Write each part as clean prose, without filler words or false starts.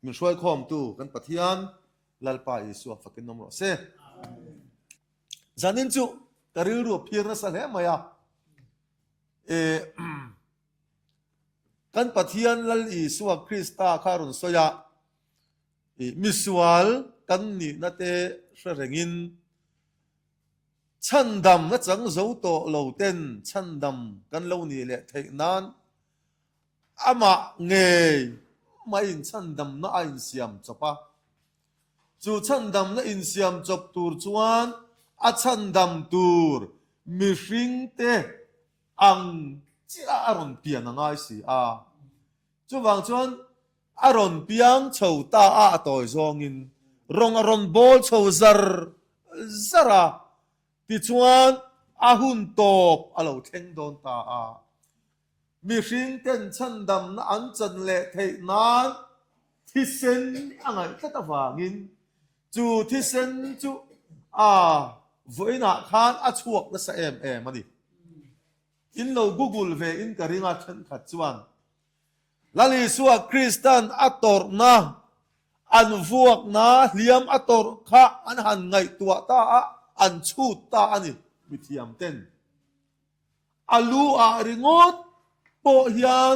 Min hruaikhawmtu kan Pathian Lalpa Isua fakin awm rawh se. Zanin chu ka rilru a phir nasa hle mai a. E, kan Pathian Lal Isua Krista kha rawn sawi a, i misual kan nihna te hre rengin chhandam na chang zo tawh lo ten chhandam kan lo nih leh theih nan Amah ngei maiin chhandamna a insiam chawp a. Chu chhandamna insiam chawp tur chuan a chhandam tur mihringte ang chiah a rawn pian a ngai si a. Chuvang chuan a rawn piang chho ta a, a tawi zawngin rawng a rawn bawl chho zar zar a. Tichuan a hun tawp a lo thleng dawn ta a. Mihring ten chhandamna an chan leh theih nan thisen a ngaih tlat avangin chu thisen chu a vawiinah khan a chhuak nasa em em a ni. In lo google ve in ka ring a thenkhat chuan Lal Isua Kristan a tawrhna, an vuakna hliam a tawrh kha an han ngaihtuah ta a, an chhut ta a ni mithiam ten. A lu ah ringawt pawh hian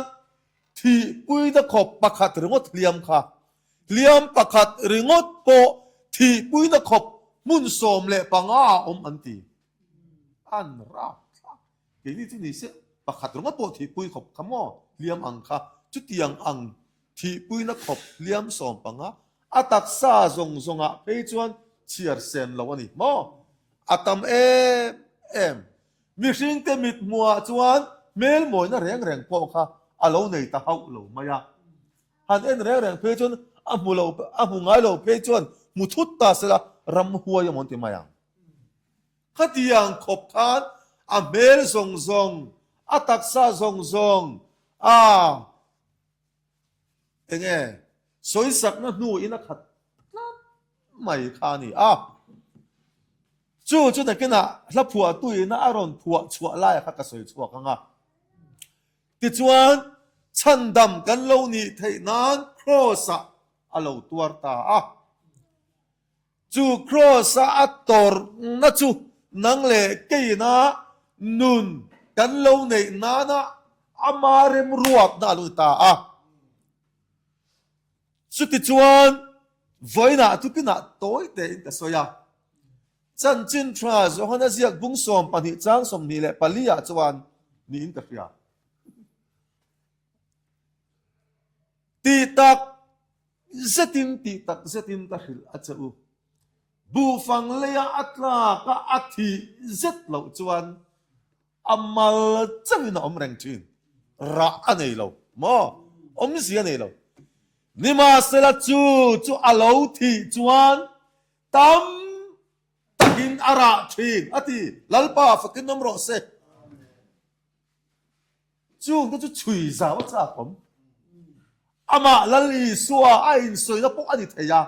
thihpuina khawp pakhat ringawt hliam kha, hliam pakhat ringawt pawh thihpuina khawp hmun 15 a awm an ti. An rap thlak. Keini chu ni se pakhat ringawt pawh thihpui khawp kha maw hliam ang kha, chutiang ang thihpuina khawp hliam 15 a taksa zawng zawngah phei chuan chhiar sen lo a ni maw? A tam em em. Mihringte mit hmuhah chuan hmel mawina reng reng pawh kha a lo nei ta hauh lo mai a. Han en reng reng phei chuan a hmu lo, a hmu ngai lo phei chuan hmu thut ta sela ramhuai a mawn ti mai ang. Khatiang khawp khan a hmel zawng zawng, a taksa zawng zawng a enge sawisakna hnuin a khat tlat mai kha a ni a. Chu chu nakinah hla phuahtuina a rawn phuah chhuah laia kha ka sawi chhuak ang a. Tichuan, chhandam kan lo nih theih nan Kraws-ah a lo tuar ta a. Chu Kraws-a a tawrhna chu nang leh keina nun kan lo neih nana ama remruatna a lo ni ta a. Chutichuan, vawiinah tukinah tawi tein ka sawi a. Chanchin tha Johana ziak bung 12 chang 24 ah chuan niin ka hria. Tih tak zetin tih tak zetin ka hrilh a che u. Buhfang leia a tlak a a thih zet loh chuan A mal chauhin a awm reng thin. Rah a nei lo maw? Awmzia a nei lo. Nimahsela chu chu a lo thih chuan tam takin a rah thin a ti. Lalpa fakin awm rawh se. Chungte chu chhui zau a chak awm. Amah Lal Isua a insawina pawh a ni thei a.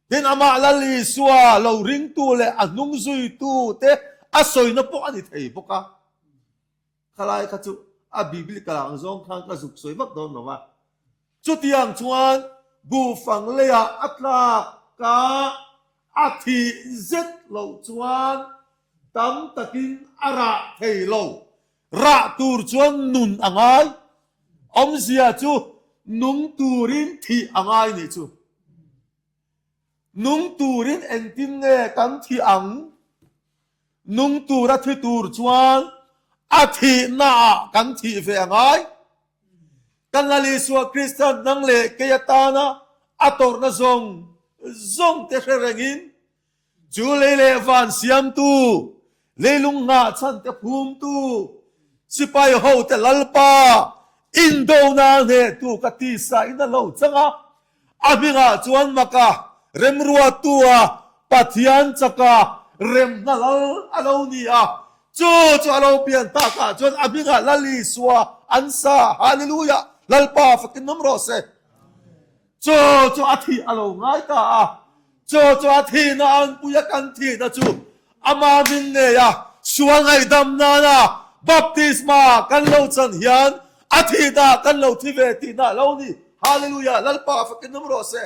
Tin, amah Lal Isua lo ringtu leh a hnung zuitu te a sawina pawh a ni thei bawk a. Khalai kha chu a biblical ang zawng khan ka zuk sawi vak dawn lo va. Chutiang chuan buhfang leiah a tlak a, a thih zet loh chuan tam takin a rah thei lo. Rah tur chuan nun a ngai. Awmzia chu nung turin thih a ngai nih chu. Nung turin engtin nge kan thih ang? Nung tura thi tur chuan a thihnaah kan thih ve a ngai. Kan Lal Isua Krista'n nang leh kei atana a tawrhna zawng zawng te hre rengin Chu lei leh van siamtu, leilung nghahchhan te phumtu, sipai hote Lalpa, indona hnehtu ka tisa in a lo chang a, a hmingah chuan maka remruattua Pathian chaka remna lal a lo ni a, chu chu a lo pian takah chuan a hmingah Lal Isua an sa, Hallelujah, Lalpa fakin awm rawh se. Chu chu a thih a lo ngai ta a, chu chu a thihna anpui a kan thihna chu ama min nei a, sual ngaihdam nana baptisma kan lo chan hian a thihna kan lo thi ve tihna a lo ni. Hallelujah! Lalpa fakin awm rawh se.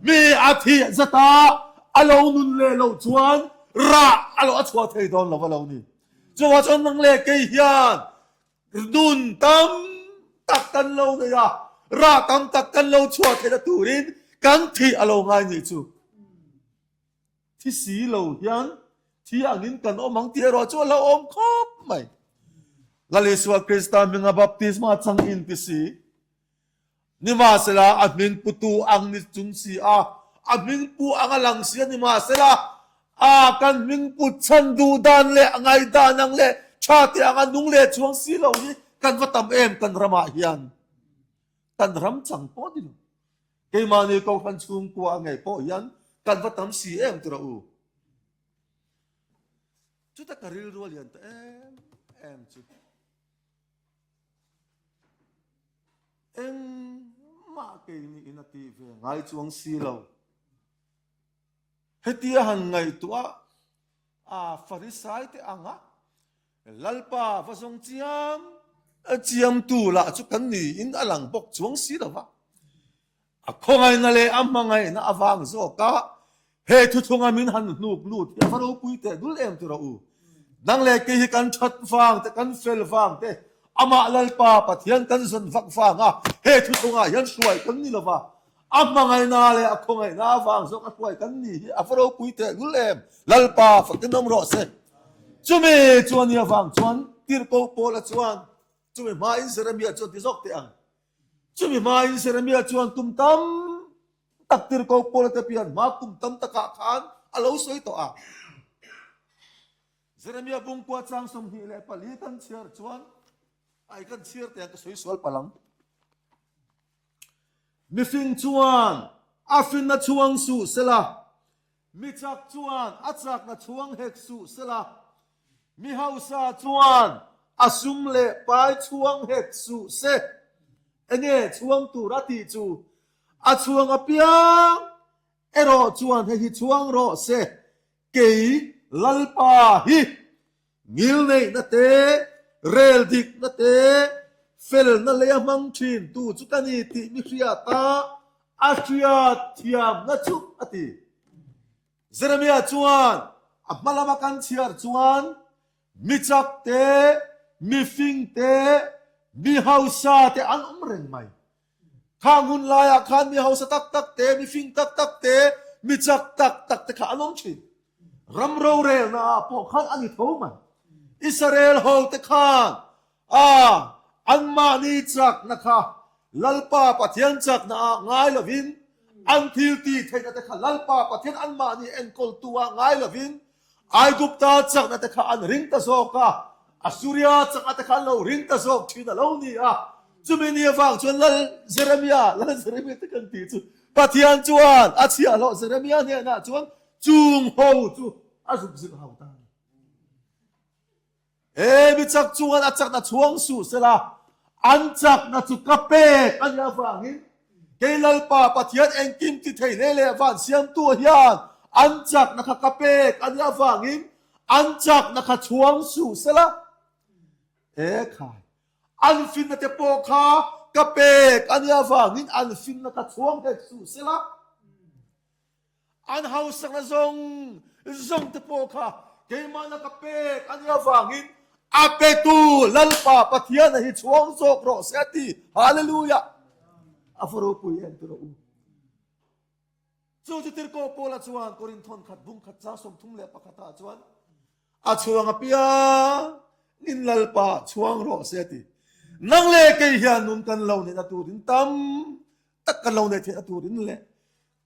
Mi a thih zata a lo nun leh loh chuan rah a lo a chhuah thei dawn lo a lo ni. Chuvang chuan nang leh kei hian nun tam tak kan lo nei a, rah tam tak kan lo chhuah theihna turin kan thih a lo ngai nih chu. Thi si lo hian thi angin kan awm ang tih erawh chu a lo awm khawp mai. Lal Isua Krista hminga baptisma chang in ti si. Nimahsela a hming putu ang ni chung si a, a hming pu anga lang si a nimahsela a kan hming put chhan duh dan leh a ngaihdan ang leh tha te anga nung leh chuang si lo hi kan va tam em kan ramah hian. Kan ram chang pawh ni lo. Keimahni Kohhran chhungkua a ngei pawh hian kan va tam si em tura u. Chuta ka rilru a lian ta em em chu. Engmah keini in a tih ve ngai chuang si lo. Hetia han ngaihtuah a Farisai te anga Lalpa va zawng chiam chiamtu lah chu kan niin a lang bawk chuang si lo va. A khawngaihna leh a hmangaihna avang zawka he thuthunga min han hnuk lut hi a va ropui teh dul em tura u. Nang leh kei hi kan that vang te, kan fel vang te, amah Lalpa Pathian kan zawn vak vanga he thuthungah hian hruai kan ni lo va. A hmangaihna leh a khawngaihna avang zawk a hruai kan ni hi a va ropui teh lul em! Lalpa fakin awm rawh se. Chumi chuan ni avang chuan Tirhkoh Paula chuan chumi hmain Jeremia chuan ti zawk teh ang. Chumi hmain Jeremia chuan kum tam tak Tirhkoh Paula te pian hma kum tam takah khan a lo sawi tawh a. Jeremia bungkua chang 24 kan chhiar chuan ai kan chhiar teh ang ka sawi sual palh ang. Mifing chuan a finna chhuang suh sela, mi chak chuan a chakna chhuang hek suh sela, mi hausa chuan a sum leh pai chhuang hek suh se. Enge chhuang tur a tih chu? A chhuang apiang erawh chuan hei hi chhuang rawh se, Kei Lalpa hi ngilneihna te, rel dikna te, felna lei a hmang thin tu chu ka ni tih mi hriat a, a hriat thiamna chu a ti. Jeremiah chuan a hma lama kan chhiar chuan mi chak te, mi fing te, mi hausa te an awm reng mai. Khang hun laiah khan mi hausa tak tak te, mi fing tak tak te, mi chak tak tak te kha an awm thin. Ram rorelna ah pawh khan a ni tho mai. Israel ho te khan a anmahni chakna kha Lalpa Pathian chakna ah ngai lovin an thil tih theihna te kha Lalpa Pathian anmahni enkawltu ah ngai lovin Aigupta chakna te kha an ring ta zawk a, Assuria chakna te kha an lo ring ta zawk thin a lo ni a. Chumi ni avang chuan Lal Jeremia, Lal Jeremia te kan tih chu, Pathian chuan a chhiahhlawh Jeremia hnenah chuan chung ho chu a zuk zilh hau ta a ni. He mi chak chuan a chakna chhuang suh sela, an chakna chu ka pek a nih avangin kei Lalpa Pathian engkim ti thei leh leh van siamtu hian an chakna kha ka pek a nih avangin an chakna kha chhuang suh sela. He khai, an finna te pawh kha ka pek a nih avangin an finna kha chhuang hek suh sela. An hausakna zawng zawng te pawh kha keimahna ka pek a nih avangin a petu Lalpa Pathiana hi chhuang zawk rawh se a ti. Hallelujah! A va ropui em tura u. Chu chu Tirhkoh Paula chuan Korinthon khat bung khat chang 31 ah chuan a chhuang apiang in Lalpa chhuang rawh se a ti. Nang leh kei hian nun kan lo neihna turin tam tak kan lo neih theihna turin leh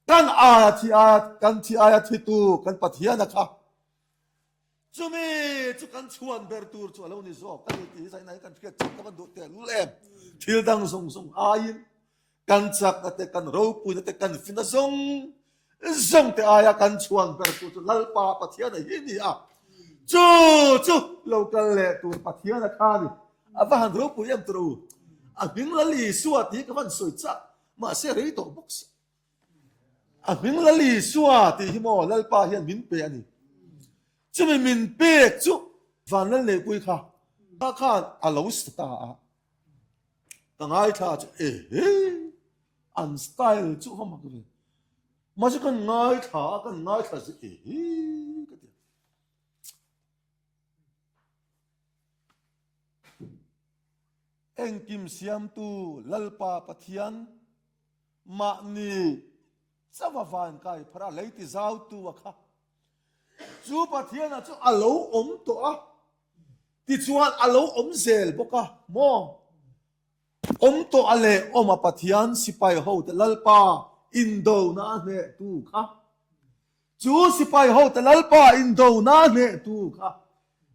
Kan aia thi aia kan thi aia thitu kan Pathiana kha chumi chu kan chhuan ber tur chu a lo ni zawk a ni tih hi zaina hi kan hriat chak ka van duh teh lul em. Thil dang zawng zawng aiin kan chakna te kan ropuina te kan fina zawng zawng te aia kan chhuan ber tur chu Lalpa Pathiana hi ni a. Chu chu lo kal leh tur Pathiana kha a ni. A va han ropui em tur u. A hming Lal Isua tih hi ka van sawi chak mahse rei tawh bawk si. A hming Lal Isua tih hi maw Lalpa hian min pe a ni. Chumi min pek chu van Lal Neihpui kha kha khan a lo sa ta a. Ka ngaithla chu ehe! An style chu va mak ve. Mahse kan ngaithla a, kan ngaithla zia e hi ka ti a. Engkim siamtu Lalpa Pathian mahni chauha van kai phar a, lei ti zautu a kha. Chu Pathiana chu a lo awm tawh a, tichuan a lo awm zel bawk a maw? Awm tawh a leh awm a Pathian sipai hote Lalpa indona a hnehtu kha. Chu sipai hote Lalpa indona a hnehtu kha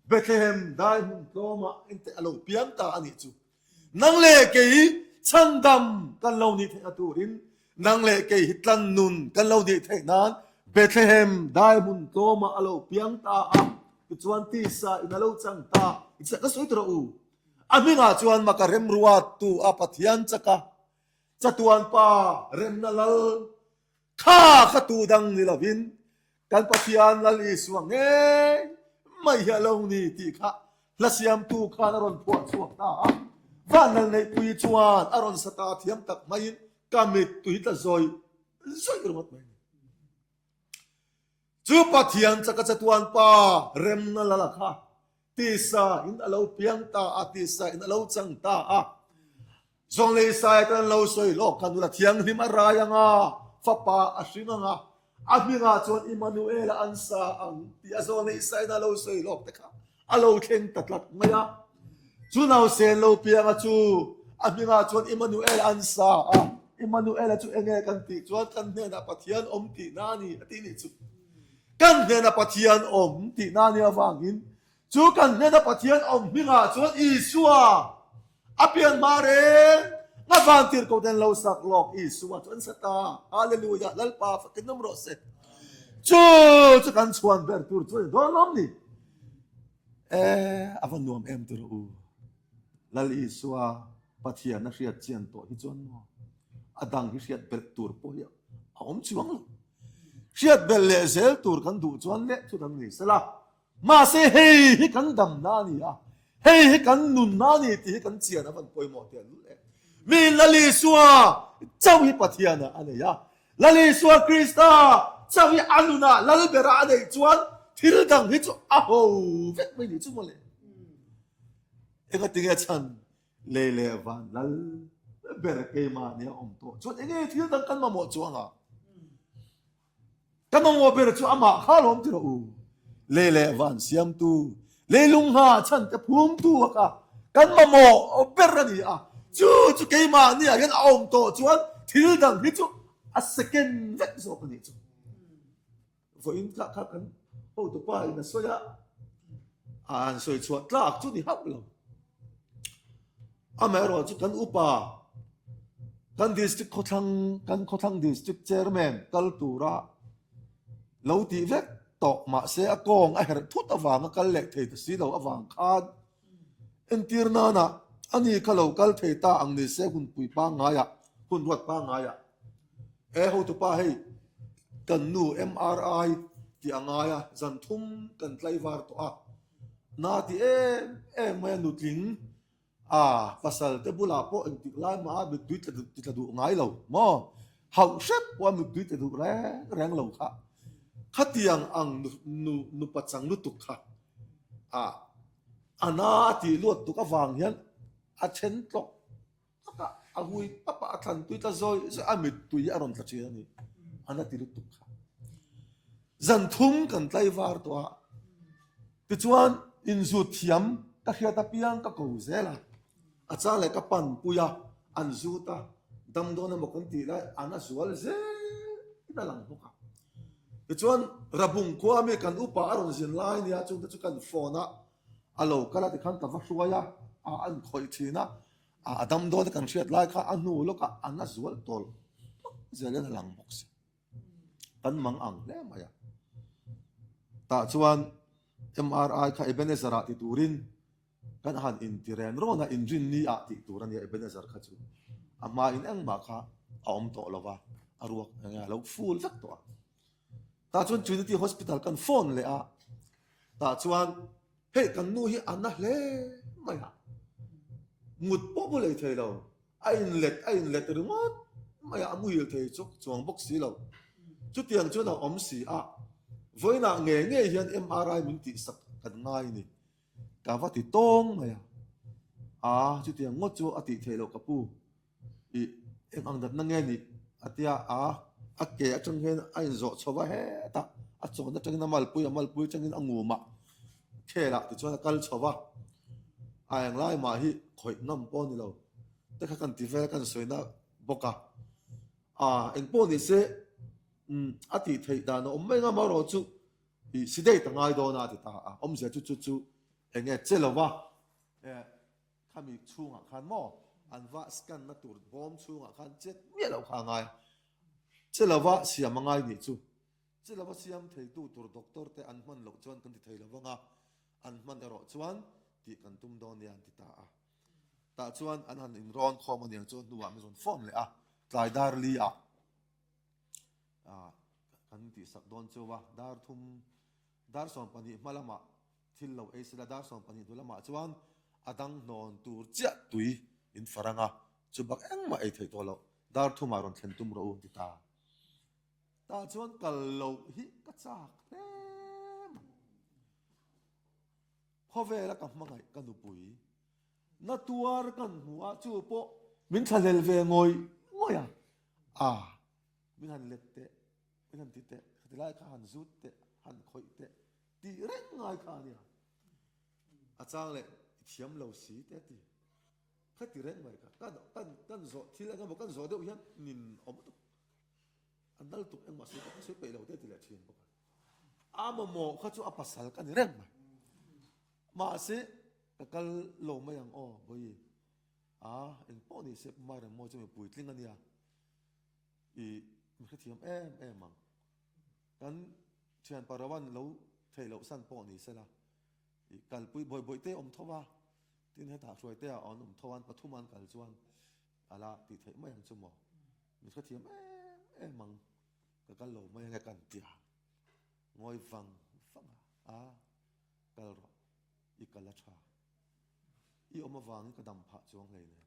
Bethlehem dai hmun tlawmah engteh a lo piang ta a nih chu. Nang leh kei chhandam kan lo nih theihna turin, nang leh kei hi tlan nun kan lo nih theih nan Bethlehem dai hmun tlawmah a lo piang ta a, tichuan tisa in a lo chang ta. Ka sawi tur a u. A hmingah chuan maka remruattu a Pathian chaka chatuan pa remna lal kha kha tu dang ni lovin kan Pathian Lal Isua ngei mai hi a lo ni tih kha hla siamtu khan a rawn phuah chhuak ta a. Van lal neihpui chuan a rawn sa ta thiam tak maiin ka mittui tla zawih zawih ringawt mai a ni. Chu Pathian chaka chatuan pa remna lal a kha Tisa in a lo piang ta a, tisa in a lo chang ta a. Zawnglei sai kan lo sawi lawk kha nula thianghlim a rai ang a, fapa a hring ang a, a hmingah chuan Immanuel-a an sa ang tih a zawnglei saiin a lo sawi lawk te kha a lo thleng ta tlat mai a. Chu nausen lo pianga chu a hmingah chuan Immanuel an sa a, Immanuel-a chu enge kan tih chuan kan hnenah Pathian awm tihna a ni a tih nih chu. Kan hnena Pathian awm tihna nia avangin chu kan hnena Pathian awm hmingah chuan Isua a pian hma reng a van tir ko ten lo sak lawk Isua chu an sa ta. Hallelujah! Lalpa fakin awm rawh se. Chu chu kan chhuan ber tur chu a ni dawn lawm ni. E, a va nuam em tur u. Lal Isua Pathian a hriat chian tawh hi chuan maw a dang hi hriat belh tur pawh hi a awm chuang lo. Hriat belh leh zel tur kan duh chuan leh chu dang ni sela. Mahse hei hi kan damna a ni a, hei hi kan nunna a ni tih hi kan chian a van pawimawh teh lul em. Mi Lal Isua chauh hi Pathianah a nei a, Lal Isua Krista chauh hi a nunah Lal berah a neih chuan thil dang hi chu a ho vek mai ni chu mawle. Engatinge chhan Lei leh van lal ber keimah nia awm tawh chuan enge thil dang kan mamawh chuang a? Kan mamawh ber chu amah kha lawm ti rawh u. Lei leh van siamtu, leilung hna chhan te phumtu a kha kan mamawh ber a ni a. Chu chu keimah nia hian a awm tawh chuan thil dang hi chu a second vek zawk a nih chu. Vawiin kha kha kan hotupa in a sawi a, a han sawi chhuah tlak chu ni hauh lo. Amaherawh chu kan upa, kan district khawthlang, kan khawthlang district chairman kal tura lo tih vek tawh mahse a kawng a herh thut avanga kal leh thei ta si lo avang khan entir nana ani kha lo kal thei ta ang ni se hunpui pangngaiah, hun ruat pangngaiah. He hotupa hei kan nu MRI tih a ngai a, zan thum kan tlaivar tawh a, na ti em em mai a nutling a pasal te bulah pawh engtik lai mah a mittui tla ti tla duh ngai lo maw, hauh hrep pawh a mittui tla duh reng reng lo kha, khatiang ang nu nupa chang lutuk kha a a na a tih luat tuk avang hian a then tlawk. Chutah a hui pap a, a thlan tui tla zawi zawi a mittui a rawn tla thin a ni. A na ti lutuk kha. Zan thum kan tlaivar tawh a, tichuan inzut thiam ka hriat apiang ka ko zel a, a chang leh ka pan pui a, an zut a, dam dawn emaw kan tih lai an a zual zel in a lang bawk a. Tichuan Rabung khua mi kan upa a rawn zin lai nia chungte chu kan phone a, a lo kal a tikhan ka va hruai a, a an khawih thin a, a dam dawn a kan hriat lai kha a hnu lawkah an a zual tawl zel in a lang bawk si. Kan mang ang hle mai a. Tah chuan MRI kha Ebenezer ah ti turin kan han inti ren rawn a, inrinni ah tih tur a nia Ebenezer kha chu. A hma in engmah kha a awm tawh lo va, a ruak enge a lo full vek tawh a. Tah chuan Trinity Hospital kan phone leh a, tah chuan hei kan nu hi a na hle mai a, mut pawh mu lei thei lo, a inlet a inlet ringawt. mai a, a muhil thei chu chuang bawk si lo. Chutiang chuan a awm si a, vawiinah ngei ngei hian MRI min tihsak kan ngai a ni. Ka va ti tawng mai a, aa chutiang ngawt chu a tih theih loh ka pu. Ih eng ang datna nge nih a tia a, a ke atang hian a inzawh chho va hetah a chawn atangin a malpui a malpui atangin a ngum a khel ah tichuan a kal chho va, a englai mah hi khawih ngam pawh a ni lo te kha kan ti vel a kan sawi na bawk a, ah engpawh ni se umm a tih theih dan a awm mai ngam erawh chu ih si date a ngai dawn a a ti ta a, awmzia chu chu chu eng nge che lo va eh. Khami chhungah khan maw an va scan na tur bawm chhungah khan chet miah loh kha a ngai a, che lova siam a ngai nih chu. Che lova siam theitu tur doctor te an hman loh chuan kan ti thei lo vang a, an hman erawh chuan tih kan tum dawn nia an ti ta a. Tah chuan an han inrawn khawm aniang chu hnuah min rawn phone leh a, tlai dar li ah kan tihsak dawn chu a, dar thum dar 12 hma lamah Thil lo ei sela dar 12 hnu lamah chuan a dang hnawn tur chiah tui in far anga chu bak engmah ei theih tawh loh dar thumah rawn thlen tum rawh u an ti ta. Tah chuan kal loh hi ka chak hle mai. Khawvela ka hmangaih ka nupui na tuar kan hmu a chu pawh min thlahlel ve ngawih ngawih a, a min han let teh min han ti teh khatilai kha han zut teh han khawih teh Tih reng ngai kha a nia. A chang leh i thiam lo si te a ti. Kha ti reng mai kha. Kan kan kan zawh thil eng emaw kan zawh deuh hian nin awm tuk. A nal tuk engmah sawi pawh sawi peih lo te a ti leh thin bawk a. A mamawh kha chu a pasal ka ni reng mai. Mahse ka kal lo mai ang aw Bawihi. A eng pawh ni se Pumai Rammawi chu mi puitling a nia. I mi hrethiam em em ang. Kan thian Parawan lo theih loh san pawh ni sela, ih kalpui bawih bawih te awm tho a, tin hetah hruai te ah an awm tho a, an pathum an kal chuan a la tih theih mai ang chu maw, mi hrethiam em em ang, ka kal lo mai ange kan tia ngawi vang vang a, a kal rawh, i kal a tha, i awm avangin ka dam phah chuang hleinem,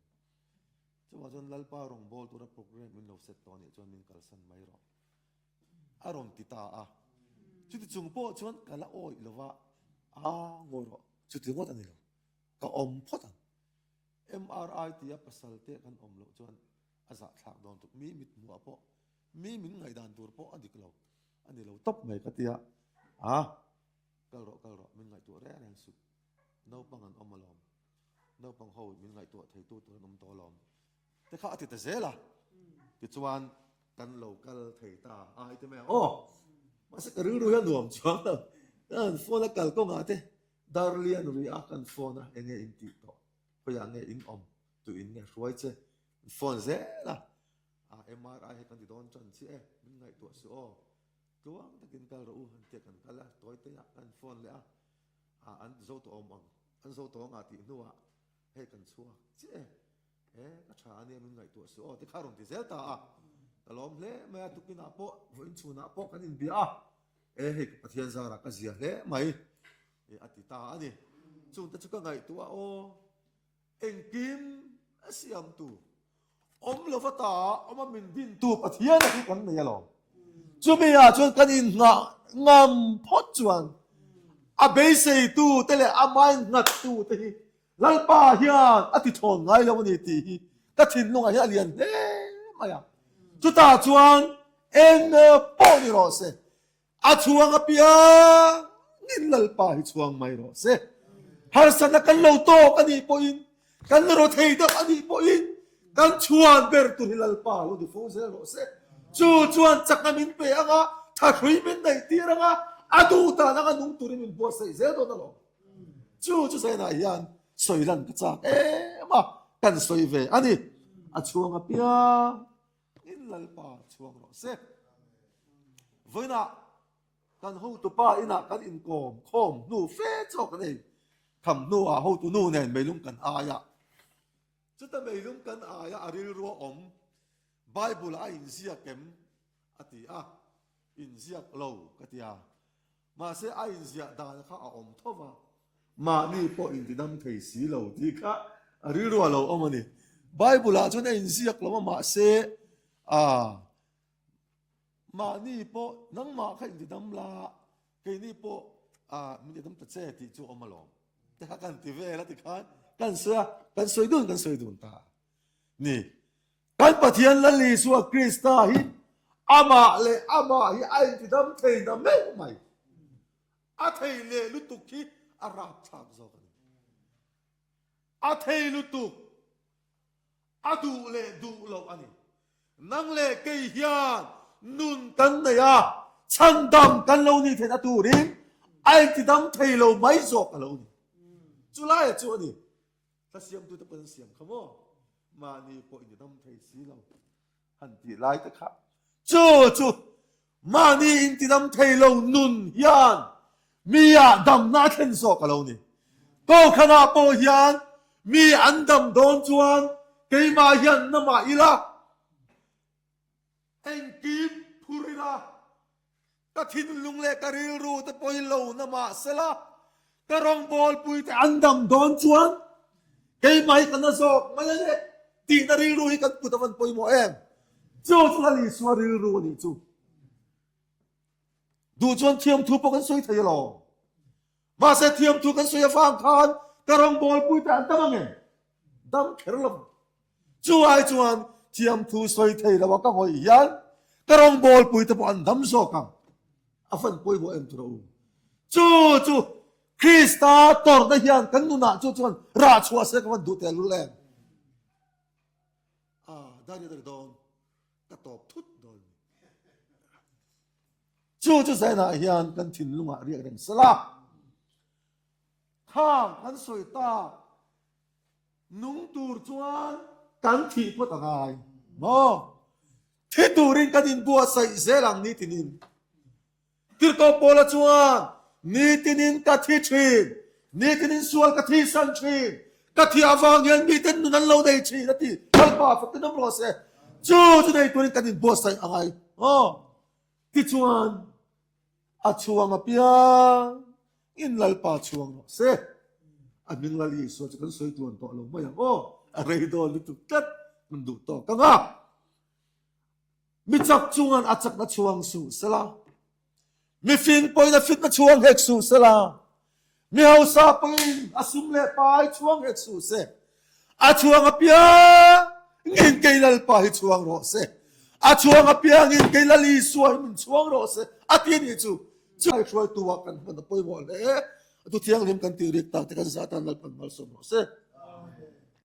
chuvang chuan Lalpa rawngbâwl tura programme min lo set tawh anih chuan min kalsan mai rawh. A rawn ti ta a. Chuti chung pawh chuan ka la awih lo va, a ngawi rawh, chuti ngawt a ni lo, ka awm phawt ang. MRI tia pasal te kan awm loh chuan a zahthlak dawn tuk, mi mit hmuh ah pawh, mi min ngaihdan tur pawh a dik lo, a ni lo tawp mai ka ti a, a kal rawh kal rawh, min ngaihtuah reng reng suh, naupang an awm alawm, naupang ho min ngaihtuah theitu tur an awm tawh alawm, te kha a ti ta zel a, tichuan kan lo kal thei ta a i ti mai ang aw mahse ka rilru hian nuam chuang lo kan phone a kal kawngah te darlian ri a kan phone a enge in tih tawh khawiah nge in awm tuh in nge hruai che phone zel a a MRI he kan ti dawn tan chiah e min ngaihtuah suh aw tluang takin kal rawh u an tia kan kal a tawi te ah kan phone leh a a an zo tawh awm ang an zo tawh ang ah tih hnuah hei kan chhuak chiah e He ka tha ania min ngaihtuah suh aw tikha rawn ti zel ta a, ka lawm hle mai a, tukinah pawh vawiin chhunah pawh kan inbia a, e hei ka Pathian zarah ka zia hle mai e a ti ta a ni. Chungte chu ka ngaihtuah a aw, engkim a siamtu awm lova ta awm a min dintu Pathian a hi kan nei alawm. Chumi ah chuan kan inngah ngam phawt chuan a beiseitu te leh a mainghattu te hi Lalpa hian a ti thawn ngai lo a ni tih hi ka thinlungah hian a lian hle mai a. Chutah chuan eng pawh ni rawh se, a chhuang apiangin Lalpa hi chhuang mai rawh se. Harsatna kan lo tawk a nih pawhin, kan ro thei deuh a nih pawhin kan chhuan ber tur hi Lalpa lo ni fo zel rawh se. Chu chuan chakna min pe ang a, thahrui min neih tir ang a, a duh dan anga nung turin min buatsaih zel dawn alawm. Chu chu Zainah hian sawi lan ka chak em a, kan sawi ve a ni. A chhuang apiang in Lalpa chhuang rawh se. Vawiinah kan hotupa inah kan inkawm khawm hnu fe chawk kan ei tham hnuah hotu nu nen meilung kan ai a. Chuta meilung kan ai a, a rilru a awm Bible ah a inziak em a ti a, inziak lo ka ti a. Mahse a inziah dan kha a awm tho va, mahni pawh intidam thei si lo tih kha a rilru a lo awm a ni. Bible ah chuan a inziak lo a, mahse. A mahni pawh nangmah kha intidam la, keini pawh a min tidam ta che tih chu awm alawm. Te kha kan ti vel a tikhan kan sawi a, kan sawi dun kan sawi dun ta ni. Kan Pathian Lal Isua Krista hi amah leh amah hi a intidam thei na meuh mai. A thei leh lutuk hi a rapthlak zawk a ni. A thei lutuk. A duh leh duh loh a ni. Nang leh kei hian nun kan nei a, chhandam kan lo nih theihna turin a intidam thei lo mai zawk a lo ni. Chulaiah chu a ni. Hla siamtute pawhin an siam kha maw? Mahni pawh intidam thei si lo. Han tih lai te kha chu chu mahni intidam thei lo nun hian mi ah damna a thlen zawk a lo ni. Kokhanah pawh hian mi an dam dawn chuan keimah hian na mah ila engkim phur ila Ka thinlung leh ka rilru te pawh hi lo na mah sela, ka rawngbawlpui te an dam dawn chuan keimah hi ka na zawk mai a ni tihna rilru hi kan kut a van pawimawh em? Chu chu Lal Isua rilru a nih chu. Duh chuan thiamthu pawh kan sawi thei alawm. Mahse thiamthu kan sawi avang khan ka rawngbawlpui te an dam ang em? Dam kher lo. Chu ai chuan thiamthu sawi thei lo a ka ngawih hian ka rawngbawlpui te pawh an dam zawk ang. A fan pawimawh em tura u. Chu chu Krista tawrhna hian kan nunah chu chuan rah chhuah se ka van duh tehlul em? Ah, dani dani dawn. Ka tawp thut dawn. Chu chu zainah hian kan thinlungah riak reng sela. Khang kan sawi tak nung tur chuan kan thih phawt a ngai maw? Thi turin kan inbuatsaih zel ang nitinin. Tirhkoh Paula chuan, Nitinin ka thi thin, nitinin sual ka thihsan thin, ka thih avang hian miten nun an lo nei thin a ti. Lalpa fakin awm rawh se. Chu chu nei turin kan inbuatsaih a ngai maw? Tichuan, A chhuang apiang in Lalpa chhuang rawh se. A hming Lal Isua chu kan sawi tuan tawh lo mai ang aw. A rei dawn lutuk tlat, kan duh tawk ang a. Mi chak chungan a chakna chhuang suh sela. Mi fing pawhin a fitna chhuang hek suh sela. Mi hausa pawhin a sum leh pai chhuang hek suh se. A chhuang apiangin kei Lalpa hi chhuang rawh se. A chhuang apiangin kei Lal Isua hi min chhuang rawh se. A ti a nih chu. Chu hruaitu ah kan hman a pawimawh hle. A thu thianghlim kan tih rik tak te kan zah tan Lalpan malsawm rawh se.